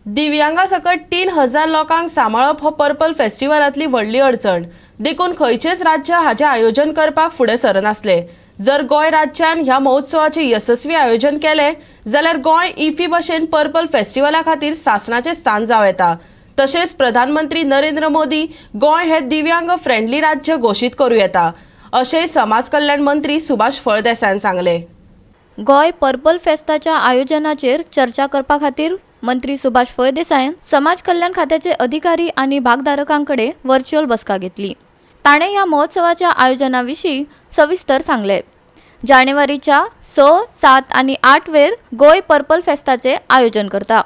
दिव्यांगा सकट 3000 लोकांक सांबाळप हो पर्पल फेस्टिवलांतली व्हडली अडचण. देखून खंयचेच राज्य हाचें आयोजन करपाक फुडें सरनासले. जर गोंय राज्यान ह्या महोत्सवाचें येसस्वी आयोजन केलें जाल्यार गोंय इफ्फी भशेन पर्पल फेस्टिवला खातीर सासणाचें स्थान जावं येता. तशेंच प्रधानमंत्री नरेंद्र मोदी गोंय हें दिव्यांग फ्रेंडली राज्य घोशीत करूं येता, अशेंय समाज कल्याण मंत्री सुभाष फळदेसायान सांगलें. गोंय पर्पल फेस्ताच्या आयोजनाचेर चर्चा करपा खातीर मंत्री सुभाष फळदेसायान समाज कल्याण खात्याचे अधिकारी आनी भागधारकां कडेन व्हर्च्युअल बसका घेतली. ताणें ह्या महोत्सवाच्या आयोजना विशीं सविस्तर सांगलें. जानेवारीच्या 6, 7 आनी 8 वेर गोंय पर्पल फेस्ताचें आयोजन करता.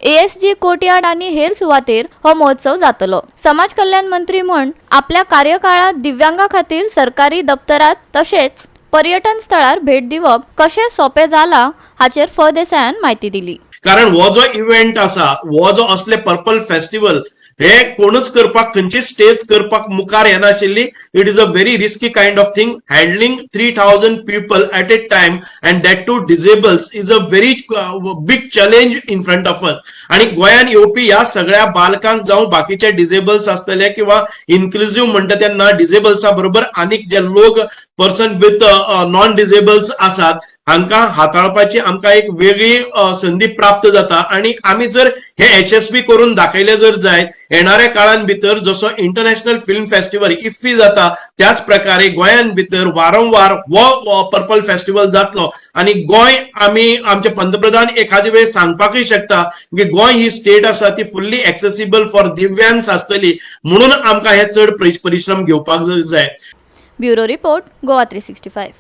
एएसजी कोर्टयार्ड आनी हेर सुवातेर हो महोत्सव जातलो. समाज कल्याण मंत्री म्हूण आपल्या कार्यकाळांत दिव्यांगा खातीर सरकारी दप्तरात तशेंच पर्यटन स्थळार भेट दिवप कशें सोंपें जाला हाचेर फळदेसायान म्हायती दिली. कारण हो जो इव्हेंट आसा, हो जो असले पर्पल फेस्टिवल हे कोणूच करपाक, खंयची स्टेज करपाक मुखार येनाशिल्ली. It is a very risky kind of thing. Handling 3000 people at a time, and that too disables, is a very big challenge in front of us. आणि गोंयान येवपी ह्या सगळ्या बालकांक जावं बाकीचे डिजेबल्स आसतले किंवा इन्क्लुझिव्ह म्हणटा तेन्ना डिजेबल्सा बरोबर आनीक जे लोक पर्सन विथ नॉन डिजेबल्स आसात, हांकां हाताळपाची आमकां एक वेगळी संदी प्राप्त जाता. आणि आमी जर हे यशस्वी करून दाखयले जर जायत, येणाऱ्या काळान भितर जसो इंटरनॅशनल फिल्म फेस्टिवल इफ्फी जाता, त्याच प्रकारे गोंयान भितर वारंवार हो पर्पल फेस्टिवल जातलो. आणि गोंय आमी आमचे पंतप्रधान एखादी वेळ सांगपाकय शकता की गोंय ही स्टेट आसा ती फुल्ली एक्सेसिबल फॉर दिव्यांग आसतली. म्हणून आमकां हे चड परिश्रम घेवपाक जाय. Bureau report, Goa 365.